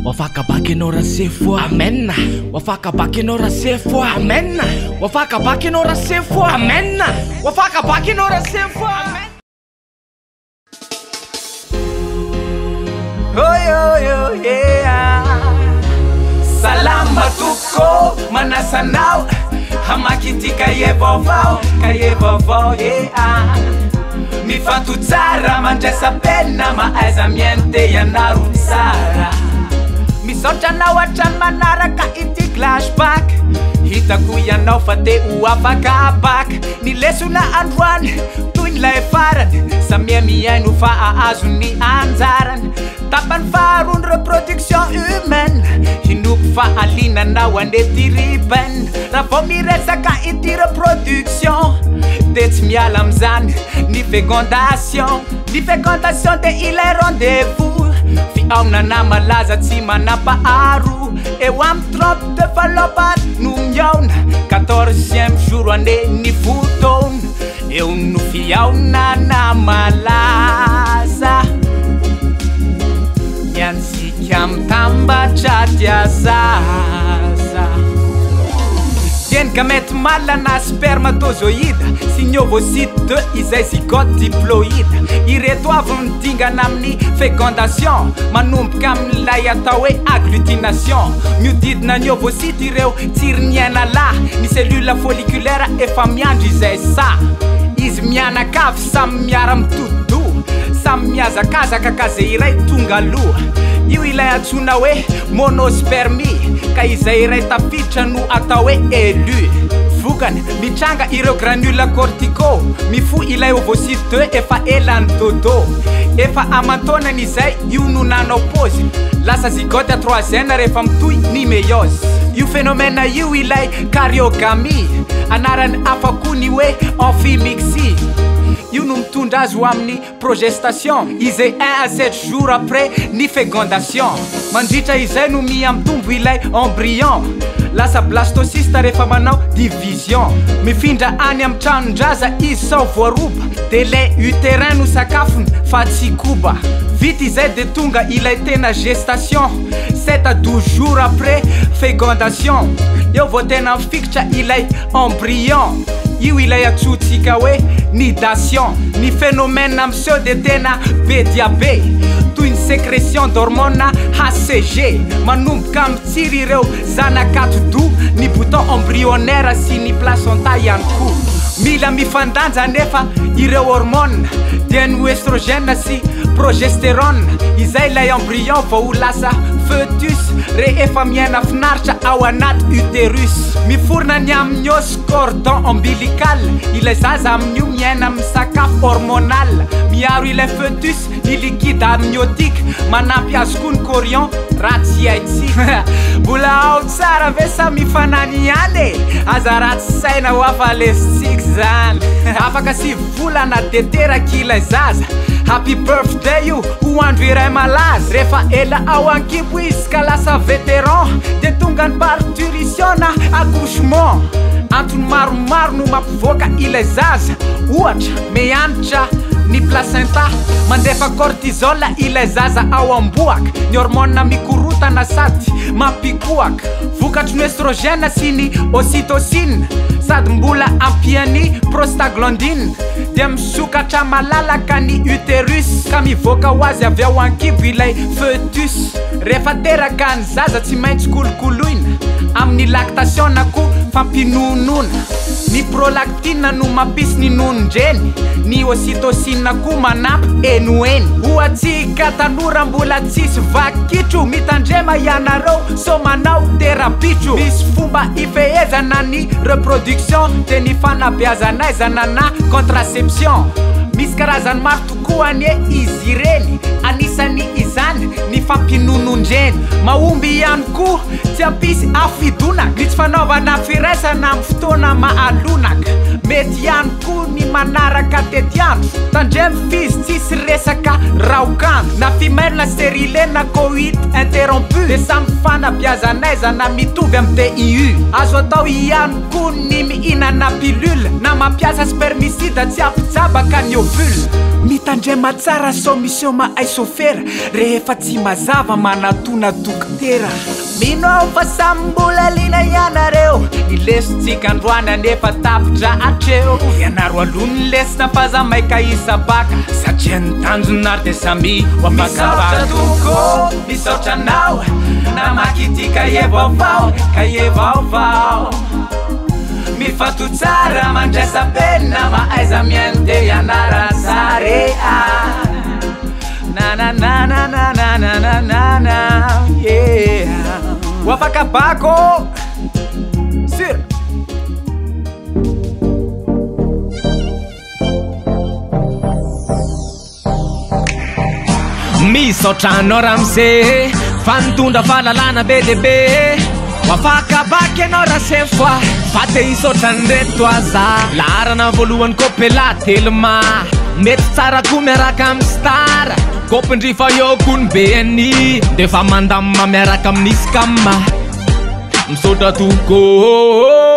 Ho afaka baka ianao Rasefo a! Amen! Ho afaka baka ianao Rasefo a! Amen! Ho afaka baka ianao Rasefo a! Amen! Ho afaka baka ianao Rasefo a! Amen! Oh yo yo yeah. Salama tompoko, manasa anao hamaky ity kahie vaovao, kahie vaovao yeah. Mifantoha tsara, mandraisa penina, mahaiza mihaino te ianaro tsara. Misaotra anao hatrany manaraka ity clashback. Hitako ianao fa te ho afaka baka. Ny lesona androany toy ny lay farany, samia mihaino fa ahazo ny anjarany. Tapany faharoa ny reproduction humaine, hinoako fa alinanao anie ty ry Ben. Raha vao miresaka ity reproduction de tsy miala amin'izany ny fécondation. Ny fécondation de ilay rendez-vous, fihaonana malaza tsy manam-paharoa. Eo amin'ny trompe de Fallope no mihaona, quatorzième jour anie ny fotoana. Eo no fihaonana malaza, ny antsika mitambatra dia zaza. Dia ny gamète mâle na spermatozoïde sy ny ovocyte 2 izay zygote diploïde. Ireto avy ny dingana amin'ny fécondation, manomboka amin'ilay atao hoe agglutination. Mihodidina ny ovocyte ireo tsiriniaina lahy, ny cellule folliculaire efa miandry izay saha. Izy mianakavy samy miara-mitodi-doha, samy mihazakazaka ka ze iray tonga aloha. Io ilay antsoina hoe monospermie, ka izay iray tafiditra no atao hoe élu. Vokany, mitranga ireo granules corticaux, mifoha ilay ovocyte 2 efa ela nidodo. Efa aman-taonany izay io no nanao paozy, lasa zygote à 3 N rehefa mitohy ny méiose. Io phénomène io ilay caryogamie, anarany hafa koa ny hoe amphimixie. Io no mitondra azy ho amin'ny progestation, izay 1 à 7 jours après ny fécondation. Mandritra izay no miha-mitombo ilay embryon, lasa blastocyste rehefa manao division. Mifindra any amin'ny tranon-draza izy sao voaroba, dia lait utérin no sakafony fa tsy koba. Vita izay dia tonga ilay tena gestation, 7 à 12 jours après fécondation. Eo vao tena mifikitra ilay embryon. Io ilay antsointsika hoe nidation. Ny phénomène miseho dia tena be dia be, toy ny sécrétion d'hormone HCG. Manomboka mitsiry ireo zanak'atidoha, ny bouton embryonnaire sy ny placenta ihany koa. Mila mifandanja anefa ireo hormone, dia ny oestrogène sy progestérone, izay ilay embryon vao ho lasa fœtus rehefa miaina finaritra ao anaty utérus. Miforona ny amnios, cordon ombilical, ilay zaza amin'io miaina amin'ny sakafo hormonal. Miaro ilay fœtus ny liquide amniotique, manampy azy koa ny chorion raha tsy haintsika. Mbola ao tsara ve sa mifanany ihany e? Aza ratsy saina hoa fa lesotsika zany. Afaka 9 volana dia teraka ilay zaza. Happy birthday io ho andro iray malaza. Rehefa ela ao an-kibo izy ka lasa vétéran, dia tonga ny parturition na accouchement. Antony maromaro no mampivoaka ilay zaza. Ohatra, mianitra ny placenta, mandefa cortisol ilay zaza ao am-bohoka, ny hormone mikorotana sady mampikohaka, vokatry ny oestrogène sy ny ocytocine, sady mbola ampian'ny prostaglandine, dia misokatra malalaka ny utérus ka mivoaka ho azy avy ao an-kibo ilay fœtus. Rehefa teraka ny zaza tsy maintsy kolokoloina amin'ny lactation na koa fampinonoana. Ny prolactine no mampisy ny nonon-dreny, ny ocytocine koa manampy eny ho eny. Ho antsika tanora mbola tsisy vaky kitro, mitandrema ianareo sao manao tera-bitro. Misy fomba ifehezana ny reproduction dia ny fanabeazan'aizana na contraception. Misy karazany maro tokoa anie izy ireny, anisany izany ny fampinonon-dreny. Mahomby ihany koa tsy hampisy afidonaka ny tsy fanaovana firaisana amin'ny fotoana mahalonaka. Mety ihany koa ny manaraka tetiandro. Tandremo f'izy tsisy resaka raokandro. Na femelle na stérile na coït interrompu dia samy fanabeazan'aizana mitovy amin'ny DIU. Azo atao ihany koa ny mihinana pilule na mampiasa spermicide tsy hampijabaka ny ovule. Mitandrema tsara sao miseho mahay sôfera rehefa tsy mazava manatona dokotera. Mino aho fa samy mbola liana ianareo, ny lesontsika androany anefa tapitra hatreo. Ianaro aloha ny lesona fa za maika hisabaka, satria ny tanjona ary dia samy ho afakabaka. Misaotra tompoko, misaotra anao namaky ity kahie vaovao, kahie vaovao. Mifantoha tsara, mandraisa penina, mahaiza mihaino dia ianara tsara e ah. Na na na na na na na na na na yeah. Ho afaka bako Sur. Misaotra anao ramose fa nitondra fahalalana be dia be. Ho afaka baka ianao rasefo a, fa te hisaotra an'ireto aza. Laharana voalohany Kopela Telma, mety tsara koa miaraka amin'ny Star. Kopindry fa eo koa ny BNI, dia efa mandamina miaraka amin'ny Scam. Misaotra tompoko.